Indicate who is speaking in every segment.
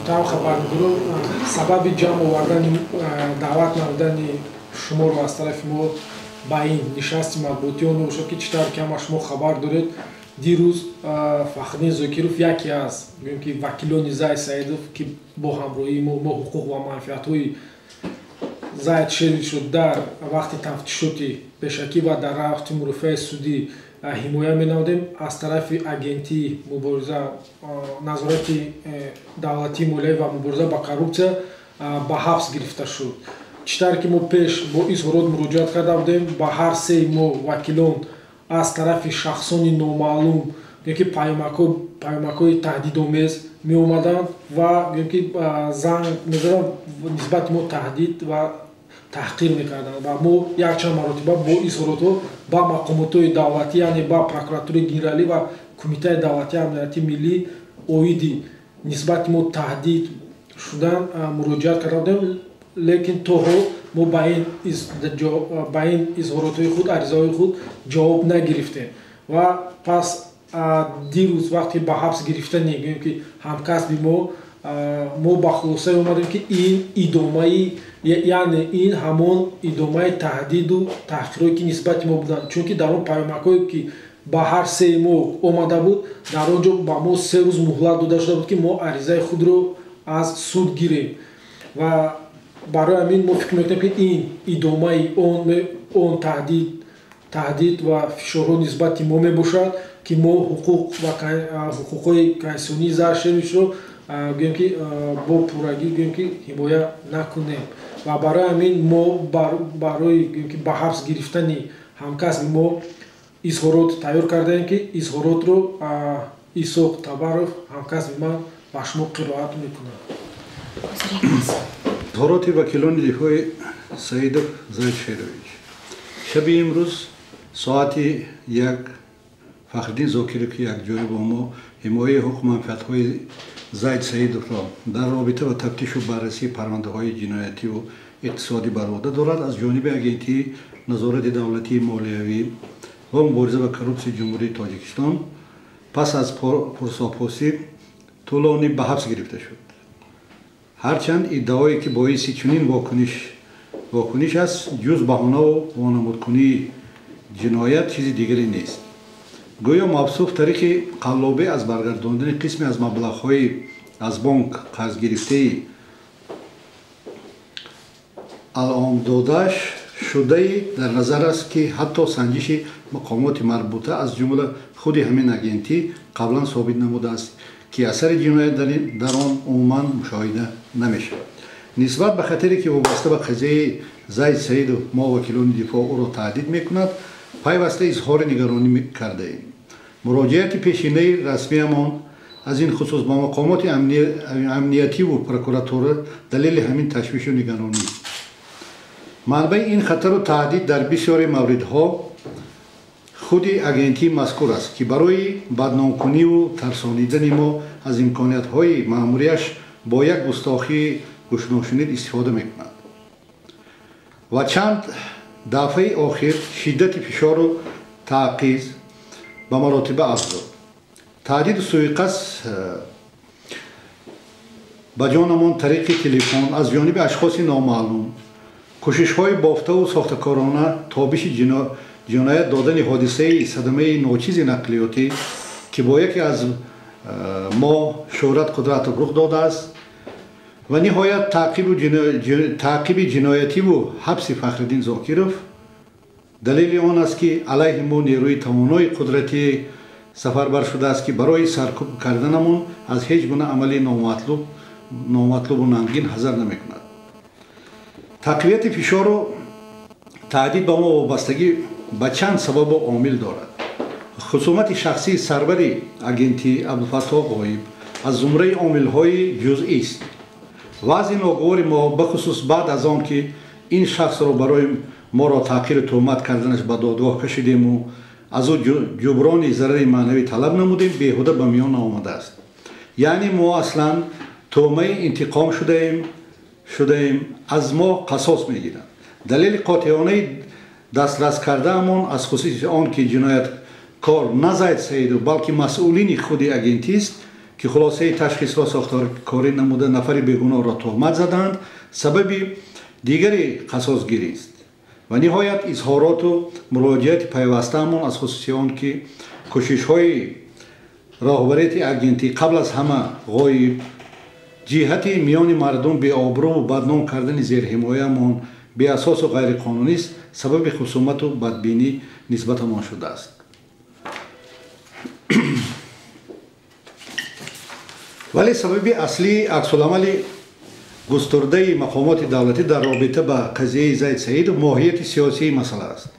Speaker 1: Муҳтарам хабарнигорон, сабаби ҷамъ овардани, даъват намудани шуморо аз тарафи мо ба ин нишасти матбуотӣ он мебошад, ки чӣ тавр ки ҳама шумо хабар доред, дирӯз Фахриддин Зокиров, яке аз, гӯем ки, вакилони Зайд Саидов, ки бо ҳамроҳии мо ҳуқуқ ва манфиатҳои Зайд Шеровичро дар вақти тафтишоти пешакӣ ва дар вақти мурофиаи судӣ ҳимоя менамудем, аз тарафи Агентии мубориза, назорати давлатии молиявӣ ва мубориза ба коррупсия ба ҳабс гирифта шуд. Чӣ тавре ки мо пеш бо изҳорот муроҷиат карда будем, ба ҳар сеи мо вакилон аз тарафи шахсони номаълум, гӯем ки, паёмакҳои таҳдидомез меомаданд ва, гӯем ки, занг мезаданд, нисбати мо таҳдид ва таҳқир мекарданд. Ва мо якчанд маротиба бо изҳоротҳо ба мақомотҳои давлатӣ, яъне ба Прокуратураи генералӣ ва Кумитаи давлатии амнияти миллӣ оиди нисбати мо таҳдид шудан муроҷиат карда будем, лекин то ҳол мо ба ин изҳоротҳои худ, аризаҳои худ ҷавоб нагирифтем. Ва пас дирӯз, вақте ба ҳабс гирифтани, гӯем ки, ҳамкасби мо, мо ба хулосае омадем, ки ин идомаи, яъне ин ҳамон идомаи таҳдиду таҳқирое, ки нисбати мо буданд, чунки дар он паёмакҳое, ки ба ҳар сеи мо омада буд, дар он ҷо ба мо 3 рӯз муҳлат дода шуда буд, ки мо аризаи худро аз суд гирем. Ва барои ҳамин мо фикр мекунем, ки ин идомаи он таҳдид ва фишорҳо нисбати мо мебошад, ки мо ҳуқуқ ва ҳуқуқҳои конститутсионии Зайд Шеровичро, гӯем ки, бо пуррагӣ, гӯем ки, ҳимоя накунем. Ва барои ҳамин мо барои, гӯем ки, ба ҳабс гирифтани ҳамкасби мо изҳорот тайёр кардаем, ки изҳоротро Исоқ Табаров, ҳамкасби ман, ба шумо қироат мекунад.
Speaker 2: Изҳороти вакилони дифои Саидов Зайд Шерович. Шаби имрӯз соати 1 Фахриддин Зокиров, ки якҷоя бо мо ҳимояи ҳуқуқ манфиатҳои Зайд Саидовро дар робита ба тафтишу баррасии парвандаҳои ҷиноятиву иқтисодӣ бар уҳда дорад, аз ҷониби Агентии назорати давлатии молиявӣ ва мубориза ба коррупсияи Ҷумҳурии Тоҷикистон пас аз пурсопурсӣ тӯлонӣ ба ҳабс гирифта шуд. Ҳарчанд иддаое, ки боиси чунин вокуниш аст, ҷуз баҳонаву вонамудкунии ҷиноят чизи дигаре нест. Гӯё мавсуф тариқи қаллобӣ аз баргардондани қисме аз маблағҳои аз бонк қарзгирифтаи аломдодаш шудаи дар назар аст, ки ҳатто санҷиши мақомоти марбута, аз ҷумла худи ҳамин агентӣ, қаблан собит намудааст, ки асари ҷиноят дар он умуман мушоҳида намешавад. Нисбат ба хатаре, ки вобаста ба қазияи Зайд Саидов мо, вакилони дифоъ, ӯро таҳдид мекунад, пайваста изҳори нигаронӣ кардаем. Муроҷиати пешинаи расмиямон аз ин хусус ба мақомоти амниятиву прокуратура далели ҳамин ташвишу нигаронист. Манбаи ин хатару таҳдид дар бисёре мавридҳо худи агентии мазкур аст, ки барои бадномкуниву тарсонидани мо аз имкониятҳои маъмурияш бо як густохии гӯшношунид истифода мекунад ва чанд дафъаи охир шиддати фишору таъқиз ба маротиба афзуд. Таҳдиду суиқасд ба ҷонамон тариқи телефон аз ҷониби ашхоси номаълум, кӯшишҳои бофтаву сохтакорона тобиши ҷиноят додани ҳодисаи садамаи ночизи нақлиётӣ, ки бо яке аз мо, Шӯҳрат Қудратов, рух додааст, ва ниҳоят таъқиби ҷиноятиву ҳабси Фахриддин Зокиров далели он аст, ки алайҳи мо нерӯи тавонои қудратӣ сафарбар шудааст, ки барои саркӯб карданамон аз ҳеҷ гуна амали номатлубу нангин ҳазар намекунад. Тақвияти фишору таҳдид ба мо вобастагӣ ба чанд сабабу омил дорад. Хусумати шахсии сарвари агентӣ Абдуфаттоҳ Ғоиб аз зумраи омилҳои ҷузъист. Вазъи ногувори мо, бахусус баъд аз он ки ин шахсро барои моро таҳқиру тӯҳмат карданаш ба додгоҳ кашидему аз ӯ ҷуброни зарари маънавӣ талаб намудем, беҳуда ба миён наомадааст. Яъне мо аслан тӯъмаи интиқом шудаем, аз мо қасос мегиранд. Далели қотеонаи дастрас кардаамон аз хусуси он, ки ҷинояткор на Зайд Саидов, балки масъулини худи агентист, ки ки хулосаи ташхисро сохторкорӣ намуда нафари бегуноҳро туҳмат задаанд, сабаби дигари қасосгирист. Ва ниҳоят изҳороту муроҷиати пайвастаамон аз хусуси он ки кӯшишҳои роҳбарияти агентӣ қабл аз ҳама ғоиб ҷиҳати миёни мардум беобрӯву бадном кардани зерҳимояамон беасосу ғайриқонунист, сабаби хусумату бадбинӣ нисбатамон шудааст. Вале сабаби аслии аксуламали густурдаи мақомоти давлатӣ дар робита ба қазияи Зайд Саидов моҳияти сиёсии масъала аст.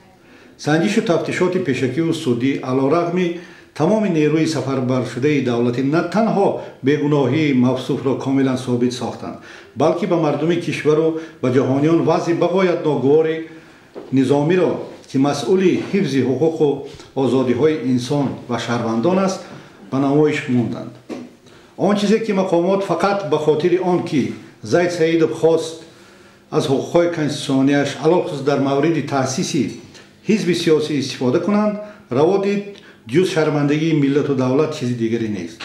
Speaker 2: Санҷишу тафтишоти пешакиву судӣ алорағми тамоми нерӯи сафарбаршудаи давлатӣ на танҳо бегуноҳии мавсуфро комилан собит сохтанд, балки ба мардуми кишвару ба ҷаҳониён вазъи бағоят ногувори низомиро, ки масъули ҳифзи ҳуқуқу озодиҳои инсон ва шаҳрвандон аст, ба намоиш монданд. Он чизе ки мақомот фақат ба хотири он ки Зайд Саидов хост аз ҳуқуқҳои конститутсионияш, алалхусус дар мавриди таъсиси ҳизби сиёсӣ истифода кунанд, раво дид, ҷуз шармандагии миллату давлат чизи дигаре нест.